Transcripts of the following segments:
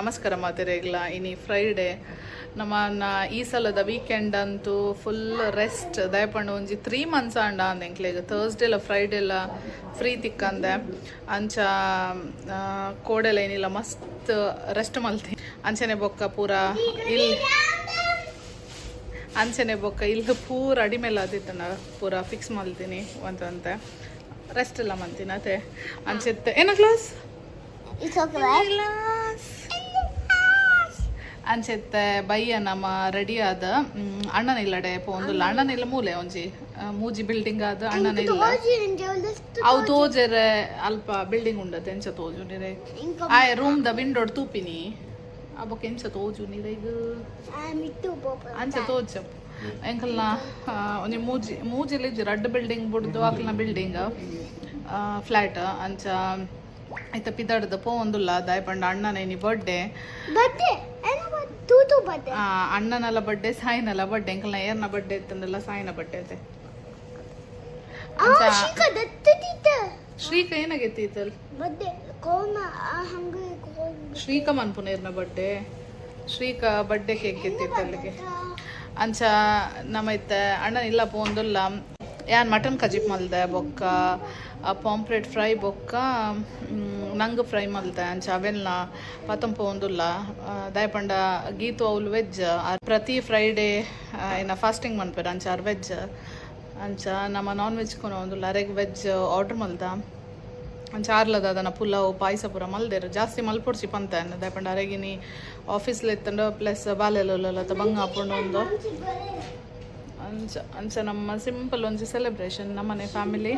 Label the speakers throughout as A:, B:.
A: ನಮಸ್ಕಾರ ಮಾತೆರೆಗ್ಲ. ಇನಿ ಫ್ರೈಡೆ. ನಮ್ಮನ್ನ ಈ ಸಲದ ವೀಕೆಂಡ್ ಅಂತೂ ಫುಲ್ ರೆಸ್ಟ್. ದಯಪಂಡ ಒಂಜಿ 3 ಮಂತ್ಸ್ ಆಂಡ ಅಂದ ಎಂಕ್ಲೆಗ್ ಥರ್ಸ್ಡೇಲ ಫ್ರೈಡೆಲ ಫ್ರೀ ತಿಕ್ಕಂದೆ. ಅಂಚ ಕೋಡೆಲ ಏನಿಲ್ಲ, ಮಸ್ತ್ ರೆಸ್ಟ್ ಮಲ್ತಿ. ಅಂಚನೆ ಬೊಕ್ಕ ಪೂರ ಇಲ್ಲಿ, ಅಂಚನೆ ಬೊಕ್ಕ ಇಲ್ಲಿ ಪೂರ ಅಡಿಮೆಲ್ಲ ಆದಿತ್ತನ, ಪೂರ ಫಿಕ್ಸ್ ಮಲ್ತೀನಿ ಒಂತಂತೆ, ರೆಸ್ಟ್ ಎಲ್ಲ ಮಂತೀನಿ ಅದೇ ಅಂಚೆತ್ತೆ. ಏನ ಕ್ಲಾಸ್?
B: It's okay.
A: Class ಅಂಚೆತ್ತೆ ಬಯ್ಯ ನಮ್ಮ ರೆಡಿ ಆದ ಅಣ್ಣನ ಇಲ್ಲಡೆ ಪೋಂದುಲ್ಲ. ಅಣ್ಣನ ಇಲ್ಲ ಮೂಲೆ ಒಂಜಿ ಮೂಜಿ ಬಿಲ್ಡಿಂಗ್ ಆದ ಅಣ್ಣನ ಇಲ್ಲ. ಅವು ತೋಜೆರೆ ಅಲ್ಪ ಬಿಲ್ಡಿಂಗ್ ಉಂಡತೆ. ಎಂಚ ತೋಜು ನಿರೆ? ಆಯ್ ರೂಮ್ the ವಿಂಡೋಡ್ ತೂಪಿನಿ. ಆ ಬೊಕ ಎಂಚ ತೋಜು ನಿರೆಗ್? ಅಂಚ ತೋಜ ಎಂಕಲ್ನ ಒಂಜಿ ಮೂಜಿ ಮೂಜಿಲಿ ರಡ್ಡ್ ಬಿಲ್ಡಿಂಗ್ ಬುಡ್ದು ಅಕ್ಲ್ನ ಬಿಲ್ಡಿಂಗ್ ಫ್ಲಾಟ್. ಅಂಚ ಐತ ಪಿದಡ್ದು ಪೋವೊಂದುಲ್ಲ. ದಾಯಪಂಡ ಅಣ್ಣನ ಇನಿ ಬರ್ಡೇ.
B: ಬರ್ಡೇ ತೂತು ಬರ್ಡೇ.
A: ಅಣ್ಣನಲ್ಲ ಬರ್ಡೇ, ಸಾಯಿನಲ್ಲ ಬರ್ಡೇ. ಎಂಕಲ್ನ ಏರ್ನ ಬರ್ಡೇ ಇತ್ತಂದಲ್ಲ, ಸಾಯಿನ ಬರ್ಡೇ ಐತೆ. ಅಂಚ ಶ್ರೀಕ ಏನಾಗೈತಿ?
B: ಬರ್ಡೇ ಕೋನ ಹಂಗೆ.
A: ಶ್ರೀಕ ಮನ್ಪುನೇರ್ನ ಬರ್ಡೇ. ಶ್ರೀಕ ಬರ್ಡೇ ಕೇಕ್ ಗೆತ್ತಿತ್ತು ಅಲ್ಲಿಗೆ. ಅಂಚ ನಮ್ಮ ಇತ್ತೆ ಅಣ್ಣನ ಇಲ್ಲ ಪೋಂದುಲ್ಲ. ಯಾನ್ ಮಟನ್ ಕಜಿಪ್ ಮಲ್ದೆ, ಬೊಕ್ಕ ಪಾಂಪ್ಲೆಟ್ ಫ್ರೈ, ಬೊಕ್ಕ ನಂಗ್ ಫ್ರೈ ಮಲ್ತೆ. ಅಂಚ ಅವೆಲ್ಲ ಪತಂ ಪೋಂದುಲ್ಲ. ದಾಯಪಂಡ ಗೀತು ಅವ್ಲು ವೆಜ್. ಪ್ರತಿ ಫ್ರೈಡೇ ಏನ ಫಾಸ್ಟಿಂಗ್ ಮನ್ಪೆರ್. ಅಂಚ ಆರ್ ವೆಜ್. ಅಂಚ ನಮ್ಮ ನಾನ್ ವೆಜ್ ಕೊನ ಒಂದುಲ್ಲ. ಅರೆಗ್ ವೆಜ್ ಆರ್ಡರ್ ಮಲ್ದ. ಅಂಚ ಆರ್ಲದ ಅದನ್ನ ಪುಲಾವ್ ಪಾಯಸ ಪೂರ ಮಲ್ದೆರ್. ಜಾಸ್ತಿ ಮಲ್ಪೊಡ್ಚಿ ಪಂತ ದಾಯಪಂಡ ಅರೆಗಿನಿ ಆಫೀಸ್ಲ ಇತ್ತಂಡ, ಪ್ಲಸ್ ಬಾಲೆಲ್ಲ ಬಂಗ ಹಾಕೊಂಡು ಒಂದು. ಅಂಚ ಅಂಚ ನಮ್ಮ ಸಿಂಪಲ್ ಒಂಜಿ ಸೆಲೆಬ್ರೇಷನ್ ನಮ್ಮನೆ ಫ್ಯಾಮಿಲಿ.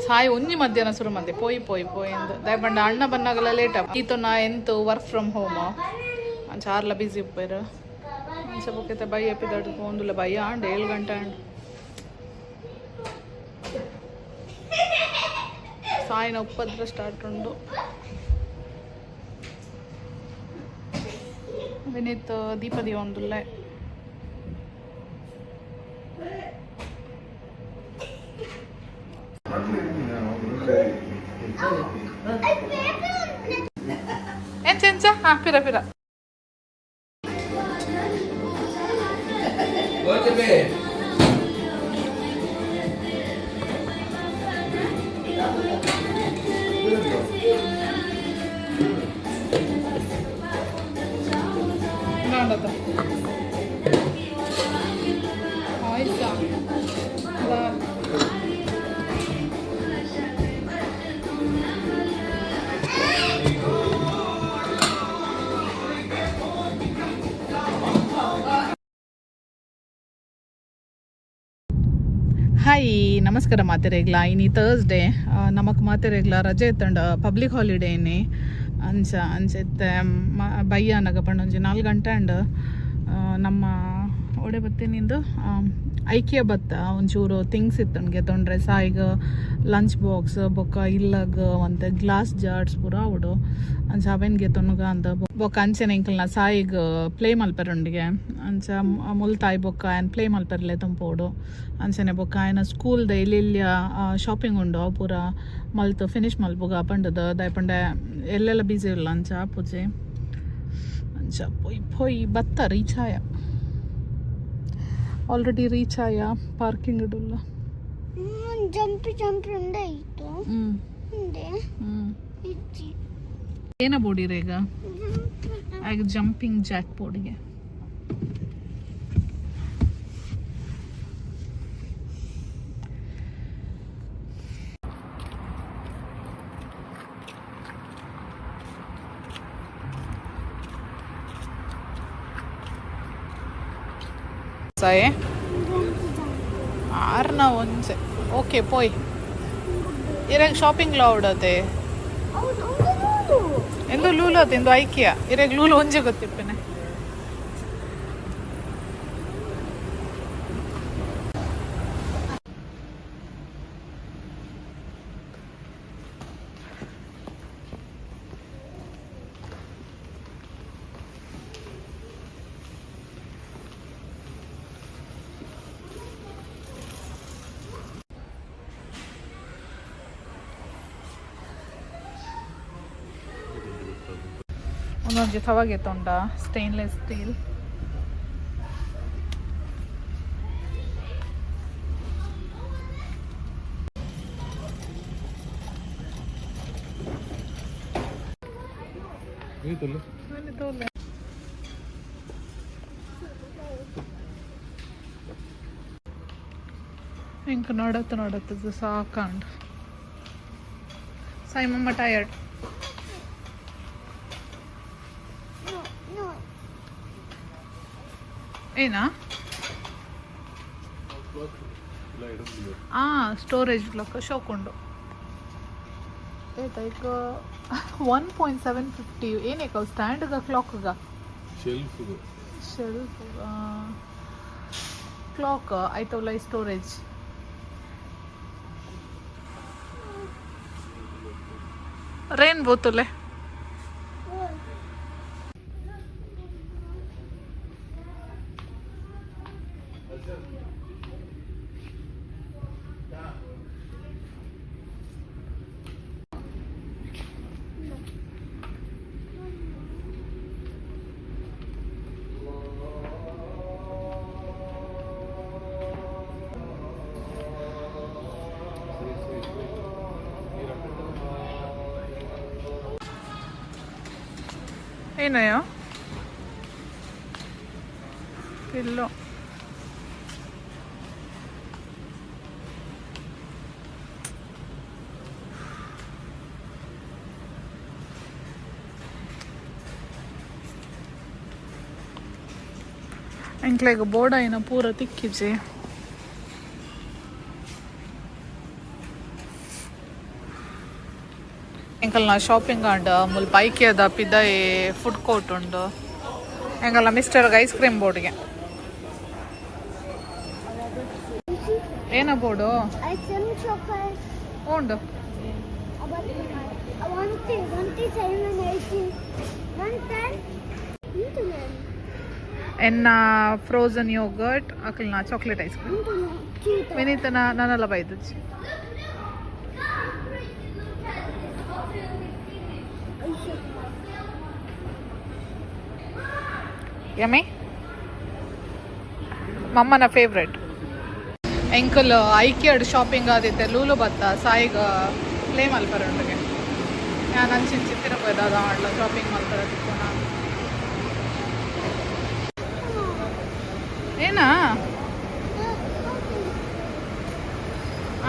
A: ಸಾಯಿ ಒಂಜಿ ಮಧ್ಯಾಹ್ನ ಶುರು ಮಂದಿ ಪೋಯಿ ಪೋಯಿ ಪೋಯಿ ಅಂದ್. ದಯಪಂಡ ಅಣ್ಣ ಬನ್ನಾಗಲ ಲೇಟ್ ಈತ ನಾ ಎಂತು ವರ್ಕ್ ಫ್ರಮ್ ಹೋಮ್. ಅಂಚ ಆರ್ಲ ಬಿಸಿ ಉಪ್ಪೇರು. ಅಂಚ ಬೊಕ್ಕೆತ ಬೈ ಎಪ್ಪಿದಾಡು ಪೋಂದುಲ್ಲ. ಬೈ ಆಂಡ್ 7 ಗಂಟೆ ಆಂಡ್. ಸಾಯಿನ ಉಪ್ಪದ್ರ ಸ್ಟಾರ್ಟ್ ಉಂಡು. ವಿನೀತ್ ದೀಪ ಒಂದುಲ್ಲೆ. ಎಂಚ ಎಂಚ? ಹಾ, ಪಿರ ಪಿರ. ನೋಡದ ಆಯ್ತಾ? ಹಾಯ್, ನಮಸ್ಕಾರ ಮಾತೆರೆಗ್ಲ. ಇನಿ ಥರ್ಸ್ಡೇ. ನಮಕ್ ಮಾತೆರೆಗ್ಲ ರಜೆ ಇತ್ತಂಡ, ಪಬ್ಲಿಕ್ ಹಾಲಿಡೇ ಇನಿ. ಅಂಚ ಅಂಚೆತ್ತೆ ಬಯ್ಯಾನಗ ಪಂಡ ಒಂಜಿ 4 ಗಂಟೆ ಅಂಡ್. ನಮ್ಮ ಒಡೆ ಬತ್ತಿ ನಿಂದು ಐಕಿಯ ಬತ್ತ. ಒಂಚೂರು ಥಿಂಗ್ಸ್ ಇತ್ತಂಗೆ ತೊಂಡ್ರೆ, ಸಾಯಿಗ ಲಂಚ್ ಬಾಕ್ಸ್, ಬೊಕ್ಕ ಇಲ್ಲಗ್ ಒಂತೆ ಗ್ಲಾಸ್ ಜಾರ್ಸ್ ಪೂರ ಅವಡು. ಅಂಚ ಅವೆನ್ಗೆ ತೊನುಗ ಅಂದ. ಬೊಕ್ಕ ಅಂಚನೆ ಎಂಕಲ್ನ ಸಾಯಿಗ್ ಪ್ಲೇ ಮಲ್ಪೆರುಂಡಿಗೆ. ಅಂಚ ಮುಲ್ತಾಯಿ ಬೊಕ್ಕ ಆಯನ್ ಪ್ಲೇ ಮಲ್ಪೆರ್ಲೆ ತಂಪೋಡು. ಅಂಚನೆ ಬೊಕ್ಕ ಆಯನ ಸ್ಕೂಲ್ದ ಎಲ್ಲಿ ಶಾಪಿಂಗ್ ಉಂಡು, ಅವು ಪೂರ ಮಲ್ತು ಫಿನಿಶ್ ಮಲ್ಪುಗ ಪಂಡದ. ದಾಯಪಂಡ ಎಲ್ಲೆಲ್ಲ ಬಿಸಿ ಇಲ್ಲ. ಅಂಚ ಪೂಜೆ ಅಂಚ ಪೊಯ್ ಪೊಯ್ ಬತ್ತ. ರೀಚ್ ಆಯ, ಆಲ್ರೆಡಿ ರೀಚ್ ಆಯ. ಪಾರ್ಕಿಂಗ್ ಇಡುಲ್ಲ.
B: ಜಂಪ್ ಜಂಪ್ ಉಂಡಾಯಿತು. ಉಂಡೆ. ಇಜ್ಜಿ.
A: ಏನ ಬೋಡಿರ ಈಗ? ಆಗ ಜಂಪಿಂಗ್ ಜಾಕ್ ಬೋರ್ಡಿಗೆ. ಸಾಯೆ ಆರ್ನ ಒಂಜೆ. ಓಕೆ, ಪೋಯ್. ಇರಾಗ ಶಾಪಿಂಗ್ ಲಾ ಅವಡತೆ.
B: ಹೌದು ಹೌದು.
A: ಎಂದು ಲೂಲು ಅತ್ ಎಂದು ಐಕಿಯ. ಇರಾಗ ಲೂಲು ಒಂಜೆ ಗೊತ್ತಿಪ್ಪನೆ. ಒಂದೊಂಜಿ ತವಾಗೆ ತೊಂಡ ಸ್ಟೈನ್ಲೆಸ್ ಸ್ಟೀಲ್ ಇಂಕ ನೋಡತ್ತು ನೋಡತ್ತದು ಸಾಕಂಡ್ ಸಾಯಿ ಮಮ್ಮ ಟಯರ್ಡ್. ಏನಾ ಸ್ಟೋರೇಜ್ ಬ್ಲಾಕ್ ಶೋಕುಂಡು ಏತ 1.750 ಏನೇಕ ಸ್ಟ್ಯಾಂಡ್ಗ ಕ್ಲಾಕ್ಗ ಶೆಲ್ಫ್ ಕ್ಲಾಕ್ ಆಯ್ತವಲ್ಲ ಸ್ಟೋರೇಜ್ ರೇನ್ ಬೋತುಲೆ. ಏನಯ್ಯ ಪಿಲ್ಲೋ ಎಂಕ್ಲೆಗ್ ಬೋರ್ಡ್ ಐನ ಪೂರ ತಿಕ್ಕಿಜಿ. ಎಂಕಲ್ನ ಶಾಪಿಂಗ್ ಆಂಡ್ ಮುಲ್ಪ ಐಕಿಯಾದ ಪಿದಾಯಿ ಫುಡ್ ಕೋರ್ಟ್ ಉಂಡು. ಎಂಕಲ್ನ ಮಿಸ್ಟರ್ಗೆ ಐಸ್ ಕ್ರೀಮ್ ಬೋರ್ಡ್ಗೆ ಏನ ಬೋರ್ಡು ಉಂಡು. ಎನ್ನ ಫ್ರೋಸನ್ ಯೋಗರ್ಟ್ ಅಕಲ್ನ ಚಾಕ್ಲೇಟ್ ಐಸ್ ಕ್ರೀಮ್ ವಿನೀತನ ನಾನೆಲ್ಲ ಬೈದಚ್ಚಿ. ಯಮ್ಮಿ ಮಮ್ಮನ ಫೇವ್ರೆಟ್. ಎಂಕಲ್ ಐಕಿಯಾಡ್ ಶಾಪಿಂಗ್ ಆದಿತ್ತೆ ಲೂಲು ಬತ್ತ ಸಾಯಿಗ ಪ್ಲೇ ಮಲ್ಪರ ಉಂಡುಗೆ ನಾನು ಅಂಚಿಂಚಿ ತಿರುಪದ ಆಡ್ಲ ಶಾಪಿಂಗ್ ಮಲ್ಪರ ತಿಕ್ಕೋಣ ಏನಾ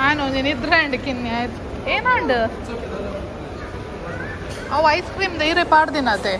A: ಆನು ಒಂಜಿ ನಿದ್ರೆ ಅಂಡ್ ಕಿನ್ನಿ ಆಯ್ತು ಏನಂಡ್ ಅವು ಐಸ್ ಕ್ರೀಮ್ ಈರೆ ಪಾಡ್ದಿನತೆ.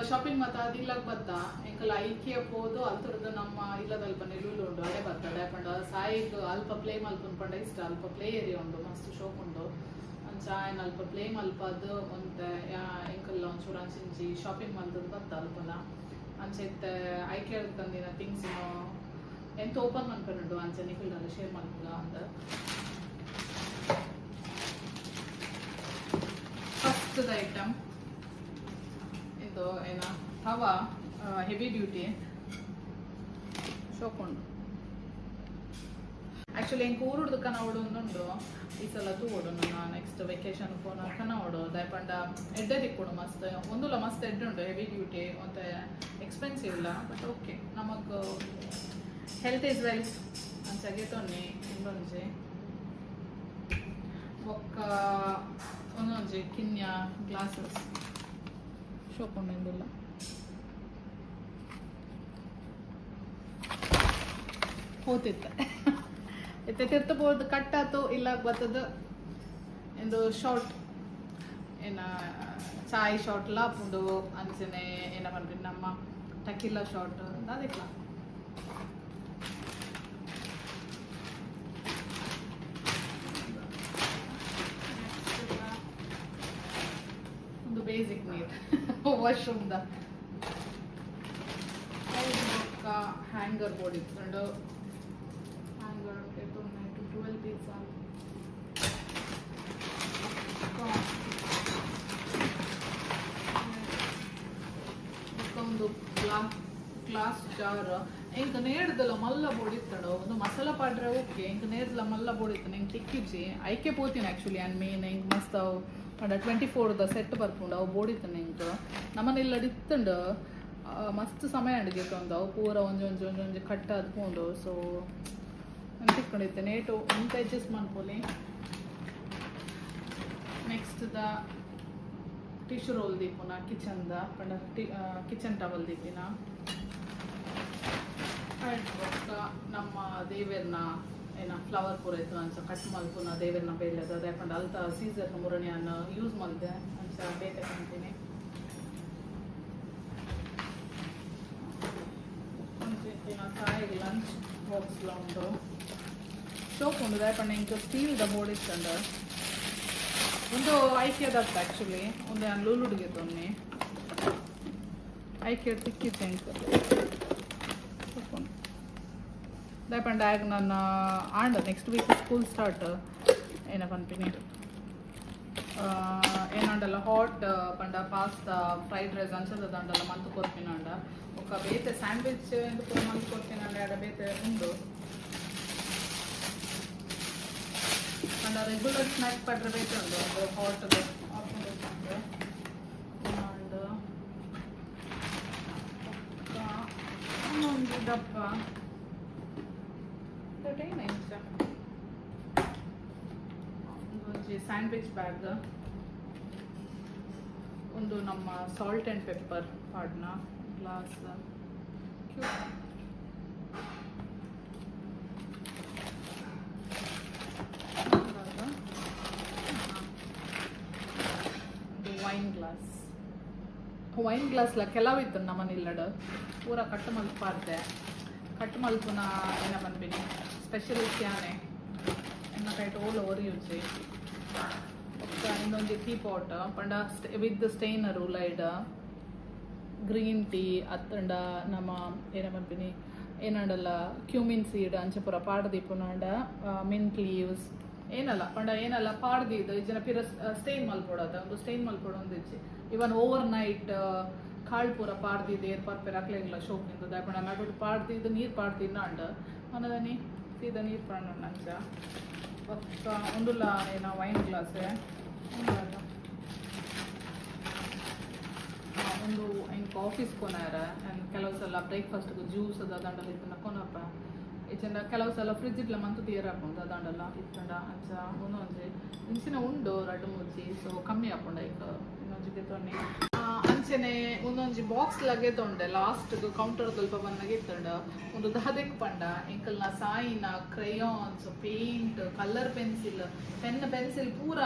A: ಶಾಪಿಂಗ್ ಮತ್ತ ಅದಿಲ್ಲಾಗ ಬತ್ತ ಎಂಕಲ್ ಐಕಿಯ ಪೋದು ಅಲ್ತರದ್ದು ನಮ್ಮ ಇಲ್ಲದಲ್ಪ ಲೂಲು ಉಂಡು ಅಡೆ ಬರ್ತದೆ ಪಂಡ ಸಾಯಿಗ್ ಅಲ್ಪ ಪ್ಲೇ ಮಲ್ಪುನ್ ಪಂಡ ಇಷ್ಟ ಅಲ್ಪ ಪ್ಲೇ ಏರಿಯಾ ಉಂಡು ಮಸ್ತ್ ಶೋಕ್ ಉಂಡು ಅಂಚ ಆಯ್ನ ಅಲ್ಪ ಪ್ಲೇ ಮಲ್ಪದು ಒಂತೆ ಎಂಕಲ್ ಒಂಚೂರು ಅಂಚಿಂಚಿ ಶಾಪಿಂಗ್ ಮಲ್ತದ ಬತ್ತ ಅಲ್ಪಲ ಅಂಚ ಇತ್ತೆ ಐಕಿಯ ತಂದಿನ ಥಿಂಗ್ಸ್ ಎಂತ ಓಪನ್ ಮನ್ಪನುಂಡು ಅಂಚ ನಿಖಿಲ್ಡಲ್ಲ ಶೇರ್ ಮಲ್ಪುಗ ಅಂದ. ಫಸ್ಟ್ ಐಟಮ್ ಇದು ಏನ ತವಾ ಹೆವಿ ಡ್ಯೂಟಿ ಶೋಕುಂಡು. ಆ್ಯಕ್ಚುಲಿ ಎಂಕ್ ಊರುಡ್ದು ಕನವಡು ಒಂದುಂಡು ಈ ಸಲ ತೂವೊಡು ನನ್ನ ನೆಕ್ಸ್ಟ್ ವೆಕೇಶನ್ ಪೋನ ಕನವಡು ದಾಯಪಂಡ ಎಡ್ಡೆ ತಿಕ್ಕೊಡು ಮಸ್ತ್ ಒಂದುಲ ಮಸ್ತ್ ಎಡ್ಡೆ ಉಂಡು ಹೆವಿ ಡ್ಯೂಟಿ ಮತ್ತೆ ಎಕ್ಸ್ಪೆನ್ಸಿವ್ ಇಲ್ಲ ಬಟ್ ಓಕೆ ನಮಕ್ ಹೆಲ್ತ್ is wealth ಅಂಚಾಗೆ ತೊನ್ನಿ ಇಂದೊಂಜಿ ಬೊಕ್ಕ ಒಂದೊಂಜಿ ಕಿನ್ಯ ಗ್ಲಾಸಸ್ ಶೋಕುಂಡು ಹೋತಿತ್ತ ಇತ್ತೆ ತಿರ್ತು ಪೋದು ಕಟ್ಟಾತು ಇಲ್ಲ ಬತ್ತದ ಎಂದು ಶಾರ್ಟ್ ಏನ ಚಾಯ್ ಶಾರ್ಟ್ಲ ಪುಂಡು ಅಂಚನೆ ಏನ ಪನ್ಪಿನ ನಮ್ಮ ಟಕಿಲ್ಲ ಶಾರ್ಟ್ ದಾದಿಕ್ಲ. ಒಂದು ಬೇಸಿಕ್ ನೀಡ್ ವಾಶ್ರೂಮ್ the ಬೊಕ್ಕ ಹ್ಯಾಂಗರ್ ಬೋರ್ಡ್ ಇತ್ತುಂಡು. Hanger 12 piece. ಬೊಕ್ಕ ಒಂದು ಗ್ಲಾಸ್ ಜಾರ್. ಎಂಕ್ ನೇಡ್ದಲ ಮಲ್ಲ ಬೋರ್ಡ್ ಇತ್ತುಂಡು. ಒಂದು ಮಸಾಲ ಪಾಡ್ರೆ ಓಕೆ. ಎಂಕ್ ನೇಡ್ದಲ ಮಲ್ಲ ಬೋರ್ಡ್ ಇತ್ತು, ಎಂಕ್ ತಿಕ್ಕಿಜ್ಜಿ. ಐಕೆ ಪೋತೀನಿ ಆ್ಯಕ್ಚುಲಿ ಆ್ಯಂಡ್ ಮೇನ್ ಎಂಕ್ ಮಸ್ತ್ ಅವು ಪಂಡ 24 ದ ಸೆಟ್ ಬರ್ಪುಂಡು. ಅವು ಬೋರ್ಡ್ ಇತ್ತುಂಡು ಎಂಕ್. ನಮ್ಮನೆಲ್ಲಡ್ ಇತ್ತುಂಡು. ಮಸ್ತ್ ಸಮಯ ಅಂಡ್ ಒಂದು ಅವು ಪೂರ ಒಂಜಿ ಒಂಜಿ ಒಂಜಿ ಒಂಜಿ ಕಟ್ ಆದ್ ಪೋಂಡು. ಸೊ ತಿಕ್ಕೊಂಡಿತ್ತೆ ನೇಟು ಇಂತ ಅಡ್ಜಸ್ಟ್ ಮನ್ಪೊಲಿ. ನೆಕ್ಸ್ಟ್ the tissue roll ದೀಪುನ ಕಿಚನ್ the ಪಂಡ ಕಿಚನ್ ಟವಲ್ ದೀಪಿನ. ಬೊಕ್ಕ ನಮ್ಮ ದೇವೆರ್ನ ಏನ ಫ್ಲವರ್ ಪೂರ ಇತ್ತು ಅಂಚ ಕಟ್ ಮಲ್ಪುನ ದೇವೆರ್ನ ಬೇಲೆದ ಅದೇ ಪಂಡ ಅಲ್ತ ಸೀಸರ್ ಮುರಣಿಯನ್ನ ಯೂಸ್ ಮಲ್ದೆ ಅಂಚ ಬೇತೆ ಕಂತೀನಿ. ಸಾಯಿಗೆ ಲಂಚ್ ಬಾಕ್ಸ್ ಉಂಟು. ಶೋಕ್ ಉಂಡು ದಾಯೆ ಪಂಡ ಎಂಕ್ ಸ್ಟೀಲ್ the board ಇತ್ತುಂಡು. ಒಂದು ಐಕ್ಯದತ್ತ ಆ್ಯಕ್ಚುಲಿ ಒಂದು ನಾನು ಲೂಲುಡಿಗೆ ತೊನ್ನಿ ಐಕ್ಯ ತಿಕ್ಕಿತ್ತು ಎಂಕ್ ದಾಯೆ ಪಂಡ ಆಗ ನನ್ನ ಆಂಡ ನೆಕ್ಸ್ಟ್ ವೀಕ್ ಸ್ಕೂಲ್ ಸ್ಟಾರ್ಟ್. ಏನ ಪನ್ಪಿನಿ ಏನಾಂಡಲ್ಲ ಹಾಟ್ ಪಂಡ ಪಾಸ್ತಾ ಫ್ರೈಡ್ ರೈಸ್ ಅಂಚದ ದಂಡಲ್ಲ ಮಂತ್ ಕೊರ್ಪಿನಾಂಡ. ఒక ಬೇತೆ ಸ್ಯಾಂಡ್ವಿಚ್ ಎಂದು ಪೂರ ಮಂತ್ ಕೊರ್ಪಿನಾಂಡ ಆಡ ಬೇತೆ ಉಂಡು. ಪಂಡ ರೆಗ್ಯುಲರ್ ಸ್ನ್ಯಾಕ್ ಪಡ್ರೆ ಬೇತೆ ಉಂಡು. ಅದು ಹಾಟ್ ಆಪ್ಷನ್ ಉಂಡು. ಒಂದು ಡಬ್ಬ 13 ಇಂಚ ಒಂಜಿ ಸ್ಯಾಂಡ್ವಿಚ್ ಬ್ಯಾಗ್. ಒಂದು ನಮ್ಮ ಸಾಲ್ಟ್ ಆ್ಯಂಡ್ ಪೆಪ್ಪರ್ ಪಾಡ್ನ ಗ್ಲಾಸ್. ಒಂದು ವೈನ್ ಗ್ಲಾಸ್. ವೈನ್ ಗ್ಲಾಸ್ಲ ಕೆಲವಿತ್ತು ನಮ್ಮನಿಲ್ಲಡು ಪೂರ ಕಟ್ ಮಲ್ಪಾರ್ದೆ. ಕಟ್ ಮಲ್ಪುನ ಏನ ಪನ್ಪಿನಿ ಸ್ಪೆಷಲ್ ಕ್ಯಾನೆ ಎನ್ನ ಕೈಟ್ ಓಲ್ ಒರಿಯುಜಿ. ಬೊಕ್ಕ ಇನ್ನೊಂಜಿ ಟೀ ಪಾಟ್ ಪಂಡ ವಿತ್ ಸ್ಟೈನರ್ ಉಲೈಡ್ ಗ್ರೀನ್ ಟೀ ಅತ್ತಂಡ ನಮ್ಮ ಏನ ಪನ್ಪಿನಿ ಏನಾಂಡಲ್ಲ ಕ್ಯೂಮಿನ್ ಸೀಡ್ ಅಂಚ ಪೂರ ಪಾಡ್ದೀಪುನಾಂಡ ಮಿಂಟ್ ಲೀವ್ಸ್ ಏನಲ್ಲ ಪಂಡ ಏನಲ್ಲ ಪಾಡ್ದಿದ್ದು ಜನ ಪಿರ ಸ್ಟೈನ್ ಮಲ್ಪೊಡತ್ತ ಒಂದು ಸ್ಟೈನ್ ಮಲ್ಪೊಡು ಒಂದಿಜ್ಜಿ. ಇವನ್ ಓವರ್ ನೈಟ್ ಕಾಳು ಪೂರ ಪಾಡ್ದಿದ್ದು ಏರ್ ಪರ್ಪೆರ್ ಅಕ್ಲೆಗ್ಲ ಶೋಕಿಂದು ದಾಯೆ ಪಂಡ ನಡುಟು ಪಾಡ್ದಿದ್ದು ನೀರು ಪಾಡ್ದಿನ್ನ ಅಂಡ ಮನದನಿ ಸೀದಾ ನೀರು ಪಾಂಡ ಅಂಚ. ಬೊಕ್ಕ ಉಂದುಲ ಏನ ವೈನ್ ಗ್ಲಾಸ್ ಒಂದು ಎಂಕ್ ಆಫೀಸ್ ಕೊನಾರ. ಆ್ಯಂಡ್ ಕೆಲವು ಸಲ ಬ್ರೇಕ್ಫಾಸ್ಟ್ಗೆ ಜ್ಯೂಸ್ ಅದ ದಂಡಲ ಇತ್ತಂಡ ಕೊನಪ್ಪ. ಇಚ್ಚಂಡ ಕೆಲವು ಸಲ ಫ್ರಿಜ್ ಇಡ್ಲ ಮಂತು ತೀರ ಹಾಕೊಂಡು ಅದಾಂಡಲ್ಲ ಇತ್ತಂಡ ಅಂಚ ಒಂದೊಂಜಿ ಇಂಚಿನ ಉಂಡು ರಡ್ಡು ಮೂಜಿ. ಸೊ ಕಮ್ಮಿ ಹಾಕೊಂಡ ಐಕ್ ಇನ್ನೊಂಜಿ ಗೆತ್ತೊನ್ನಿ. ಅಂಚನೆ ಒಂದೊಂಜಿ ಬಾಕ್ಸ್ ಲಗೆ ತೊಂಡೆ ಲಾಸ್ಟ್ ಕೌಂಟರ್ ಸ್ವಲ್ಪ ಬಂದಾಗ ಇತ್ತಂಡ ಒಂದು ದಾದೆಕ್ ಪಂಡ ಎಂಕಲ್ನ ಸಾಯಿನ crayons paint colour pencil pen pencil ಪೂರ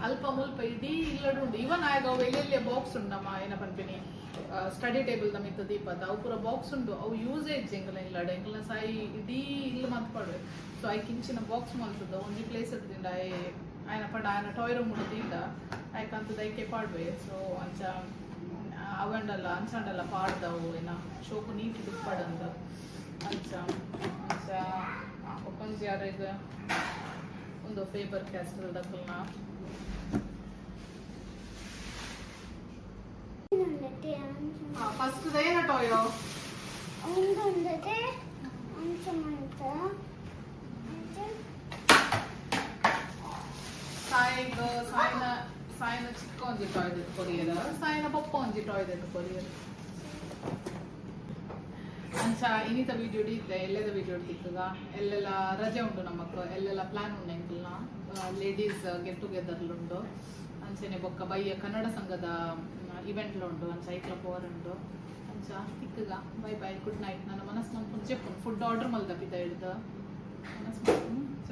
A: ಅಲ್ಪ ಮುಲ್ಪ ಇಡೀ ಇಲ್ಲಡು ಉಂಡು. ಇವನ್ ಆಗ ಅವು ಎಲ್ಲೆಲ್ಲಿಯ ಬಾಕ್ಸ್ ಉಂಡಮ್ಮ ಏನ ಪನ್ಪಿನಿ ಸ್ಟಡಿ ಟೇಬಲ್ the ಮಿತ್ತ ದೀಪದ ಅವು ಪೂರ ಬಾಕ್ಸ್ ಉಂಡು. ಅವು ಯೂಸೇಜ್ ಎಂಕಲ್ನ ಇಲ್ಲಡು ಎಂಕಲ್ನ ಸಾಯಿ ಇಡೀ ಇಲ್ಲ ಮಲ್ಪಡು. ಸೊ ಐಕ್ ಇಂಚಿನ ಬಾಕ್ಸ್ ಮಲ್ತದ ಒಂಜಿ ಪ್ಲೇಸ್ ಇರ್ತದಿಂದ ಆಯನ ಪಂಡ ಆಯನ ಟಾಯ್ ರೂಮ್ ದಿಂಡ ಐಕಂತದ ಐಕೆ ಪಾಡ್ವೆ. ಸೊ ಅಂಚ ಅವಂಡಲ್ಲ ಅಂಚಂಡಲ್ಲ ಪಾಡ್ದವು ಏನ ಶೋಕು ನೀಟ್ ದುಪ್ಪಡಂದ ಅಂಚ ಅಂಚ ಒಪ್ಪಂಜಿ ಯಾರಿಗ ಒಂದು ಫೇಬರ್ ಕ್ಯಾಸ್ಟಲ್ ದಕ್ಕಲ್ನ. ಫಸ್ಟ್ ಏನ ಟಾಯೋ
B: ಒಂದೊಂದದೆ ಅಂಚ ಮಂತ ಅಂಚ
A: ಸಾಯಿಗ ಸಾಯಿನ ಸಾಯಿನ ಚಿಕ್ಕ ಒಂಜಿ ಟಾಯ್ ದೆತ್ತು ಕೊರಿಯರ್ ಸಾಯಿನ ಪಪ್ಪ ಒಂಜಿ ಟಾಯ್ ದೆತ್ತು ಕೊರಿಯರ್. ಅಂಚ ಇನ್ನಿತ ವೀಡಿಯೋ ಇತ್ತೆ ಎಲ್ಲದ ವೀಡಿಯೋ ತಿಕ್ಕಗ ಎಲ್ಲೆಲ್ಲ ರಜೆ ಉಂಟು ನಮಕ್ ಎಲ್ಲೆಲ್ಲ ಪ್ಲಾನ್ ಉಂಡು ಎಂಕಲ್ನ ಲೇಡೀಸ್ ಗೆಟ್ ಟುಗೆದರ್ ಉಂಡು. ಅಂಚನೆ ಬೊಕ್ಕ ಬಯ್ಯ ಕನ್ನಡ ಸಂಘದ ಇವೆಂಟ್ ಉಂಡು. ಅಂಚ ಐಕ್ಲ ಪೋರ್ ಉಂಡು. ಅಂಚ ತಿಕ್ಕಗ ಬೈ ಬೈ ಗುಡ್ ನೈಟ್. ನನ್ನ ಮನಸ್ಸು ಮನ್ಪುಂಡು ಜೆಪ್ಪುಂಡು ಫುಡ್ ಆರ್ಡರ್ ಮಲ್ದ ಪಿದ ಹಿಡ್ದು ಮನಸ್ಸು ಮನ್ಪುಂಡು.